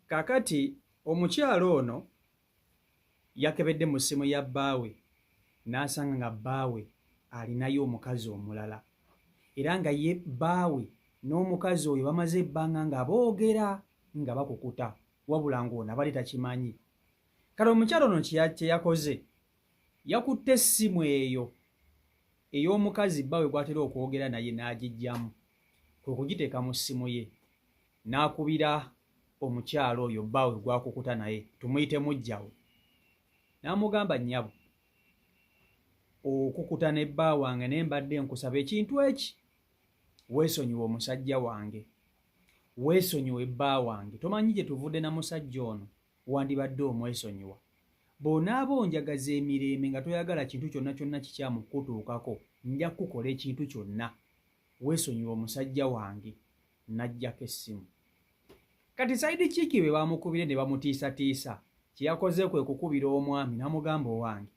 Kaakati omukyala ono yakebedde mu ssimu ya bbaawe n'asanga nga bbaawe alinayo omukazi omulala era nga ye bbaawe n'omukazi oyo bamaze ebbanga nga boogera nga bakukuta wabula ng'ono abadde takimanyi. Kale omukyala ono kye yakoze yakutte essimu eyo ey'omukazi bbaawe gw'atera okwogera naye n'agiggyamu kwe kugiteeka mu ssimu ye n'akubira omukyala oyo bbaawe gw'akukuta naye tumuyite muggyawe n'amugamba nnyabo okukuta ne bba wange naye mbadde nkusaba ekintu eki weesonyiwe omusajja wange weesonyiwe bba wange tomanyi gye tuvudde na musajja ono wandibadde omwesonyiwa bw'onaaba onjagaza emirembe nga toyagala kintu kyonna kyonna kikyamu kukutuukako nja kukukola ekintu kyonna weesonyiwe omusajja wange n'aggyako essimu. Kati side chick bwe baamukubire ne bamutiisatiisa, kye yakoze kwe kukubira omwami n'amugamba owange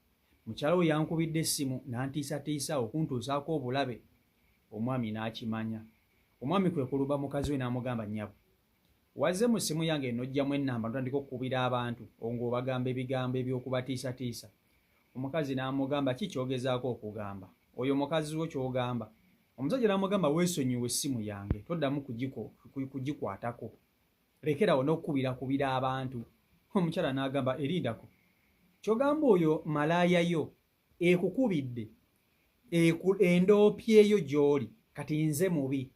mukyala we yankubidde essimu n'antiisatiisa okuntuusaako obulabe. Omwami n'akimanya. Omwami kwe kulumba mukazi we n'amugamba nnyabo wazze mu ssimu yange n'oggyamu ennamba n'otandika okukubira abantu ng'obagamba ebigambo eby'okubatiisatiisa. Omukazi n'amugamba ki ky'ogezaako okugamba? Oyo mukazi wo ky'ogamba? Omusajja n'amugamba weesonyiwe essimu yange toddamu kugikwatako lekerawo n'okukubirakubira abantu. Omukyala n'agamba erindako ky'ogamba oyo malaaya yo ekukubidde endoopyeyo gy'oli kati nze mubi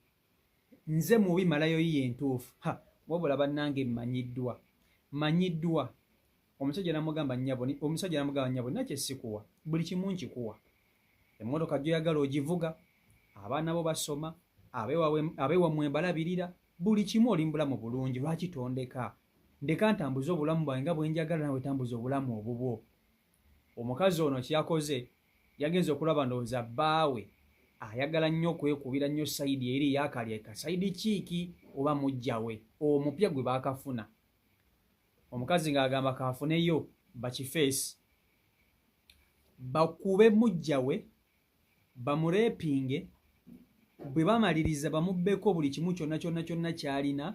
nze mubi malayo yiyo entuufu ha wabula bannange mmanyiddwa mmanyiddwa omusajja namugamba nnyabo omusajja namugamba nnyabo nina kye sikuwa buli kimu nkikuwa emmotoka gy'oyagala ogivuga abaana bo basoma abeewammwe mbalabirira buli kimu oli mubulamu bulungi lwaki tondeka ndeka ntambuze obulamu bwange nga bwe njagala nawe tambuza obulamu obubwo Omukazi ono kyeyakoze yagenze okulaba ndowooza bbaawe ayagala nnyo okwekubira nnyo sayidi eri eyakalya kasayidi kiiki oba mujjawe omupya gwe baakafuna. Omukazi ng'agamba kaafuneyo bakifeesi bakube mujjawe bamureepinge bwe bamaliriza bamubbeko buli kimu kyonna kyonna kyonna ky'alina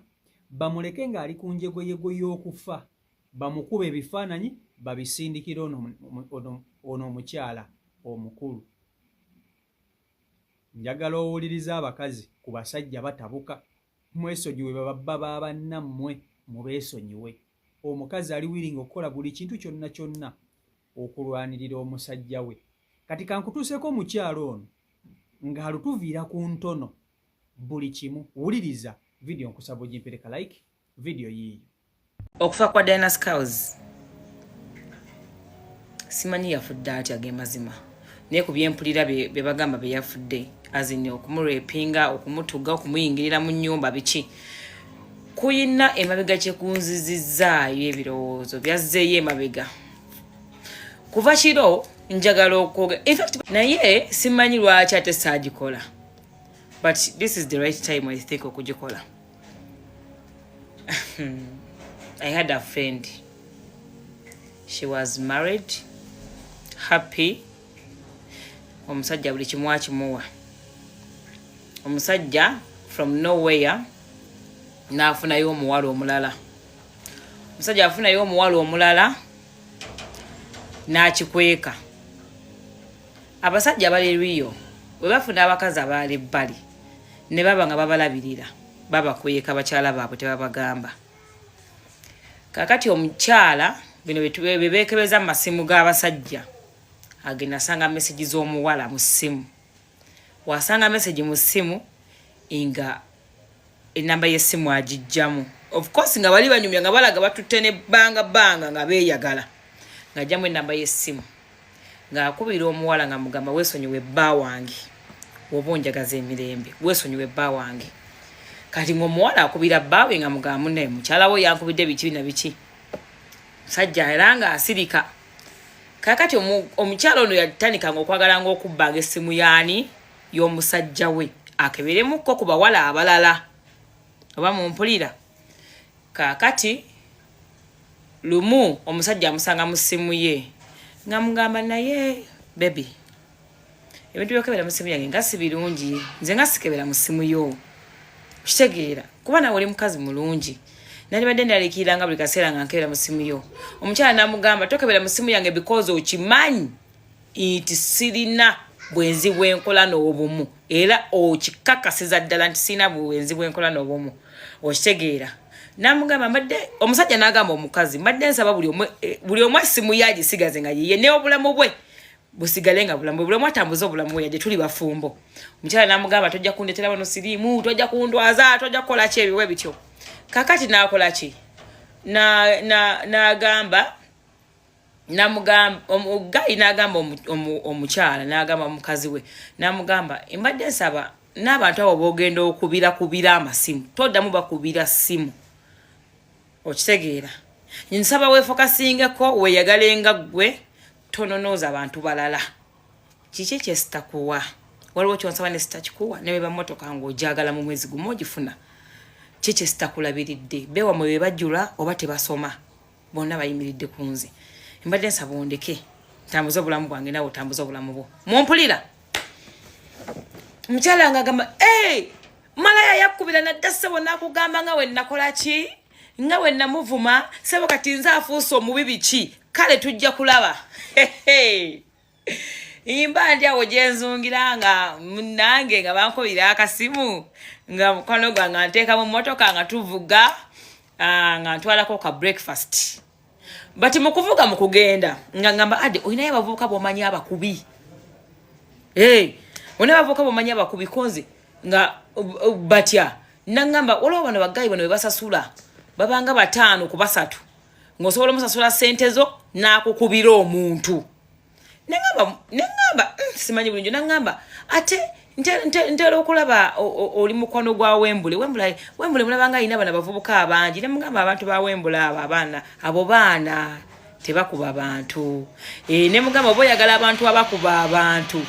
bamuleke ng'ali ku njegoyego y'okufa bamukube ebifaananyi babisindikire ono omukyala omukulu. Njagala owulirize abakazi ku basajja batabuka. Mwesonyiwe bababba ba bannammwe mubeesonyiwe. Omukazi ali willing okukola buli kintu kyonna kyonna okulwanirira omusajja we. Kati kankutuuseeko omukyala ono ng'alutuviira ku ntono buli kimu. Wuliriza vidiyo nkusaba ogimpereka like vidiyo yiiyo. Okufa kwa Diana Skulls simanyi yafudde atya ge mazima naye ku byempulira bye bagamba bye yafudde azin okumurepinga okumutuga okumuyingirira mu nnyumba biki kuyina emabega kyekunzizizzaayo ebirowoozo byazzeeyo emabega kuva kiro njagala okwoga infact naye simanyi lwaki ate saagikola but this is the right time I think okugikola. I had a friend, she was married, happy, omusajja buli kimu akimuwa, omusajja from nowhere n'afunayo omuwala omulala, omusajja afunayo omuwala omulala n'akikweka. Abasajja bali real bwe bafuna abakazi abalala ebbali ne baba nga babalabirira babakweka bakyala baabwe tebabagamba. Kakati omukyala bino bye beekebeza mu masimu g'abasajja agenda asanga mesegi z'omuwala mu ssimu wasanga mesegi mu ssimu nga enamba y'essimu agijjamu of course nga bali banyumya nga balaga batutte ne bbanga bbanga nga beeyagala ng'ajjamu enamba y'essimu ng'akubira omuwala nga mugamba weesonyiwe bba wange woba onjagaza emirembe weesonyiwe bba wange kati ng'omuwala akubira bbaawe nga mugamba munaye mukyala we yankubidde biki na biki musajja era nga asirika kakati omukyala ono yatandikanga okwagala nga okubbanga essimu yaani y'omusajja we akeberemukko ku bawala abalala oba mumpulira Kaakati lumu omusajja amusanga mu ssimu ye nga mugamba naye bebi ebintu byokebera mu ssimu yange nga si birungi nze nga sikebera mu ssimu yo kitegeera kuba nawe oli mukazi mulungi Nandibadde ndaliikirira nga buli kaseera nga nkebera mu simu yo. Omukyala n'amugamba, tokebera mu simu yange because okimanyi nti sirina bwenzi bwenkola n'obumu, era okikakasiza ddala nti sirina bwenzi bwenkola n'obumu, okitegeera. Namugamba mbadde, omusajja n'agamba omukazi, mbadde nsaba buli omu essimu ye agisigaze nga yiye, ne obulamu bwe busigale nga bulamu bwe, buli omu atambuze obulamu bwe, yadde tuli bafumbo. Omukyala n'amugamba, tojja kundetera wano siriimu, tojja kundwaza, tojja kukola ki, ebiwe bityo. Kakati n'akola ki? N'agamba, namugamba guy n'agamba omukyala, n'agamba omukazi we, n'amugamba, mbadde nsaba n'abantu abo b'ogenda okubira kubira amasimu, toddamu bakubira ssimu, okitegeera. Nsaba weefokasingeko, weeyagalenga ggwe, tononooza abantu balala. Kiki kyesitakuwa? Waliwo kyonsaba ne sitakikuwa? Neweba motoka ng'ogyagala mu mwezi gumu ogifuna. Ki kyesitakulabiridde? Bewamwe be bajjula oba tebasoma, bonna bayimiridde ku nze. Mbadde nsaba ondeke ntambuze obulamu bwange, nawe otambuze obulamu bwo. Mumpulira? Omukyala nga agamba, hey, malaya yakkubira nadda ssebo nakugamba nga we nakola ki, nga we namuvuma ssebo, kati nze afuuse omubi biki? Kale tujja kulaba. Mba ndi awo gyenzungira nga nange nga bankubira akasimu, nga mukwano gwange anteeka mu mmotoka nga tuvuga, nga ntwalako ka breakfast. But mu kuvuga, mu kugenda, nga ngamba, ade olinayo abavubuka b'omanyi abakubi? Hey, olinayo abavubuka b'omanyi abakubi? Konze nga batya. Naŋŋamba, waliwo bano ba guy bano be basasula, babanga 5 ku 3, ng'osobola omusasula ssente zo n'akukubira omuntu. Neŋŋamba, simanyi bulungi. Naŋŋamba, ate ntera okulaba oli mukwano gwa Wembule. Wembule, Wembule mulabanga alina bano abavubuka abangi. Nemugamba, abantu ba Wembule abo, abaana abo baana tebakuba bantu. E, nemugamba, oba oyagala abantu abakuba abantu,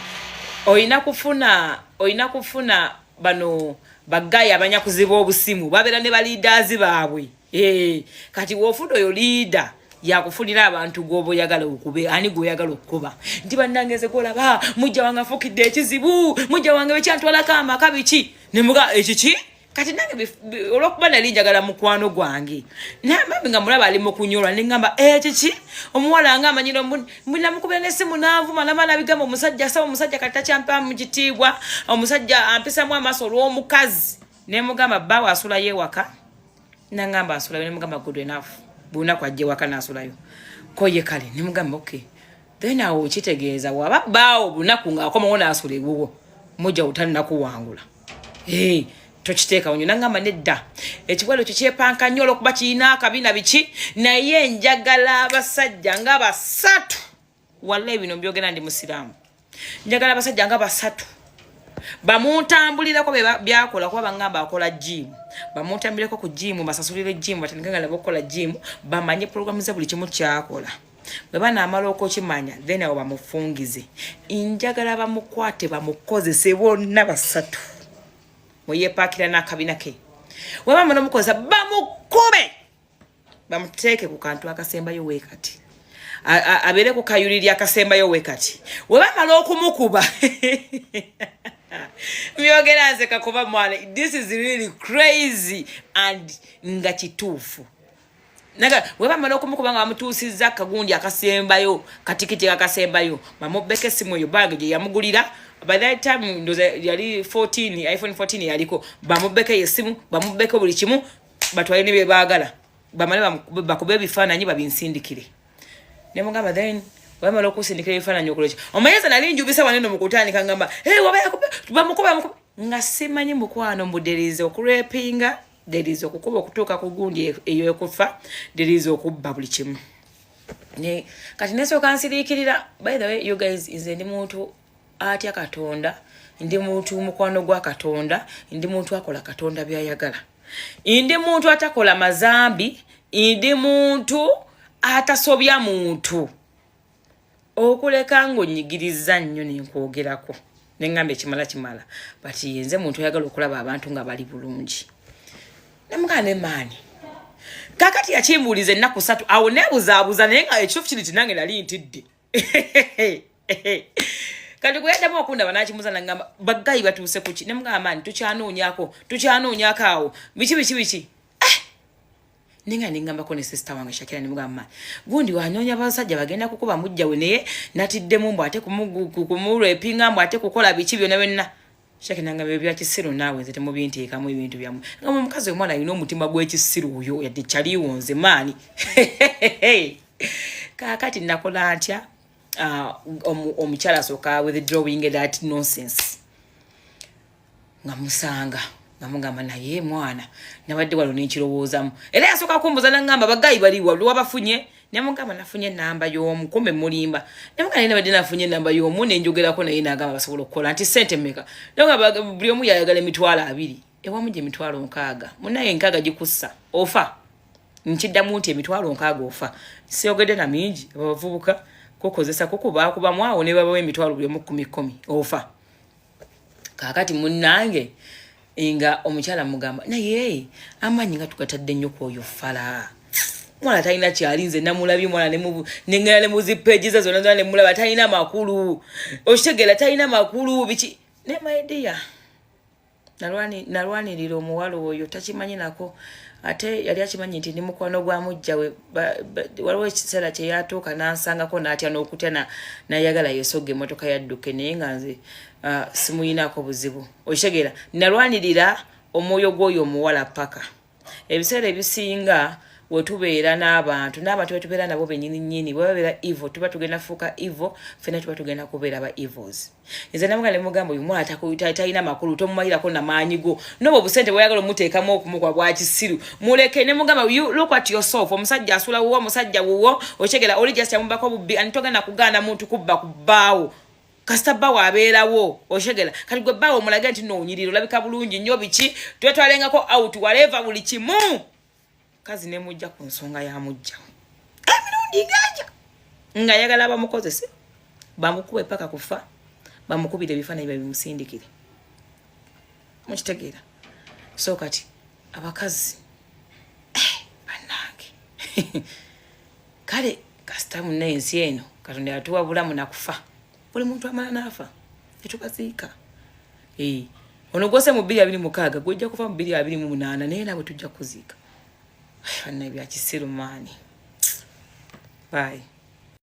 olina kufuna bano ba guy abanyakuzi b'obusimu, babeera ne ba leaders baabwe. E, kati woofuna oyo leader, yakufunira abantu gwoba oyagala okube. Ani gweoyagala okukuba? Nti bannange nze gwolaba mujja wange afuukidde ekizibu, mujja wange bekyantwalako amaka biki. Nemuga, ekiki? Kati nange olwokuba nali njagala mukwano gwange, nambi nga mulaba ali mukunyolwa, neŋamba, ekiki? Omuwala nga amanyira, namukubira nesimu nanvuma namala bigamba omusajja asaba omusajja kati takyampa mu kitiibwa, omusajja ampisamu amaaso olw'omukazi. Nemugamba, bbaawe asulayo ewaka? Nangamba asulayo. Nemugamba, good enough, buli ajja ewaka nasulayo koye. Kale nemugamba, okay, then awo kitegeeza waba bbaawo bunaku ng'akomawo n'asula ewuwo, mujja utalinakuwangula. Hey, tokiteekawo nyo. Nangamba, nedda, ekibwalo ekyo kyepanka nnyo olwokuba kirina akabina biki, naye njagala abasajja nga basatu. Wallahi bino mbyogera ndi musiraamu. Njagala abasajja nga basatu bamuntambulirako byakola, kuba baŋŋamba akola gym. Bamuntambulireko ku gym, basasulire gym, batandike nga nabo okukola gym, bamanye programu ze, buli kimu kyakola. Bwe banaamala okukimanya, then awo bamufungize. Njagala bamukwate bamukozese bonna basatu, mweyepaakira n'akabina ke. We bamala omukozesa, bamukube, bamuteeke ku kantu akasembayo weekati, abeere ku kayuliri akasembayo weekati. We bamala okumukuba, myogera nze kakuba mwana, this is really crazy and nga kituufu. Naga we bamala okumukuba nga bamutuusizza akagundi akasembayo, katikiti akasembayo, bamubbeko essimu eyo bange gye yamugulira. By that time ndoza yali 14, iPhone 14 yaliko. Bamubbeko eyo essimu, bamubbeko buli kimu, batwale ne bye baagala, bamale bakube ebifaananyi babinsindikire. Nemugamba, then bamala okusindikira ebifaananyi okola ki? Omanyiza nali njubisa waneno mu kutandika, ngamba, "Hey, bamukuba, bamukuba," nga simanyi mukwano mbu there is okurepinga, there is okukuba okutuuka ku gundi eyo ekufa, there is okubba buli kimu. Kati nesooka nsiriikirira. By the way, you guys, nze ndi muntu atya Katonda, ndi muntu mukwano gwa Katonda, ndi muntu akola Katonda byayagala, ndi muntu atakola mazambi, ndi muntu atasobya muntu, okuleka ng'onyigiriza nnyo nenkwogerako neŋŋamba ekimala kimala. But yenze muntu oyagala okulaba abantu nga bali bulungi. Namugamba ne maani, kakati yakimbuuliza ennaku 3 awo neebuzaabuza, naye nga ekituufu kiri ti nange nali ntidde. Kati gwe yaddamu okundaba nakimuza, nagamba, ba guy batuuse kuki? Nemugamba, maani, tukyanoonyako, tukyanoonyako awo, biki biki biki. Eh! Nenga nengambako ne sister wange Shakira, nemugamba, "Gundi wanoonya basajja bagenda kukuba mujja we, naye natiddemu mbu ate kumurepinga, mbu ate kukola biki byonna byonna." Shakira nangamba, "Ebyo byakisiru naawe, nze temubinteekamu ebintu byammwe." Ngamba, "Omukazi omwana alina omutima gw'ekisiru oyo, yadde kyaliwo nze maani." Kaakati nakola ntya? Omukyala asooka withdrawing that nonsense, nga musanga nga mugamba, "Naye mwana, nabadde wano nenkirowoozamu." Era yasooka kumbuza, nagamba, "Ba guy baliwa lwabafunye?" Nemugamba, "Nafunye enamba y'omu." Kumbe mulimba. Nemugamba, "Naye nabadde nafunye enamba y'omu, nenjogerako naye, nagamba basobola okukola." Nti, "Sente mmeka?" Nagamba, "Buli omu yayagala 20,000." Ewamu gye 60,000, munaye 60 gikussa ofa. Nkiddamu nti 60,000 ofa. Siyogedde na mingi. Abavubuka kukozesa kukubakubamu awo ne babawa emitwalo buli omu kumi kumi, ofa. Kaakati munnange, nga omukyala mugamba, "Naye amaanyi nga tugatadde nnyo ku oyo fala, mwana talina kyali. Nze namulabye mwana, nengenda ne muzi page ze zonna zonna, nemulaba talina makulu, okitegeera? Talina makulu biki." Ne my dear, nalwanirira omuwala oyo, takimanyi nako. Ate yali akimanyi nti ndi mukwano gwa mujja we. Waliwo ekiseera kyeyatuuka nansangako n'atya n'okutya, nayagala yesoga emmotoka yadduke, naye nga nze simuyinaako buzibu, okitegeera? Nalwanirira omwoyo gw'oyo omuwala paka ebiseera ebisinga. Wetubeera n'abantu, n'abantu betubeera nabo benyini nyini, bwe babeera evil, tuba tugenda fuuka evil fena, tuba tugenda kubeera ba evils. Nze namuga nemugamba, "Oyu mwana talina makulu, tomumalirako namaanyi go, noba obusente bweyagala omuteekamu okumukwa bwakisiru, muleke." Nemugamba, "You look at yourself, omusajja asula wuwo, omusajja wuwo, okyegera? Oli just amubako bubbi, ani togenda kugaana muntu kubba ku bbaawo, kasita bbaawo abeerawo, okyegera? Kati gwe bbaawo omulage nti noonyirira, olabika bulungi nnyo, biki, twetwalengako out, whatever, buli kimu." Kazi nemujja ku nsonga ya mujja emirundi gaja nga ayagala bamukozese, bamukube paka kufa, bamukubire ebifaananyi, babimusindikire, mukitegeera? So kati abakazi, bannange, kale kasita munna ensi eno Katonda yatuwa bulamu nakufa, buli muntu amala naafa, tetubaziika. Ono gwose mu 2026, gwojja kufa mu 2028, naye nabwe tujja kuziika. Banna, ebyakisiru maani. Bye.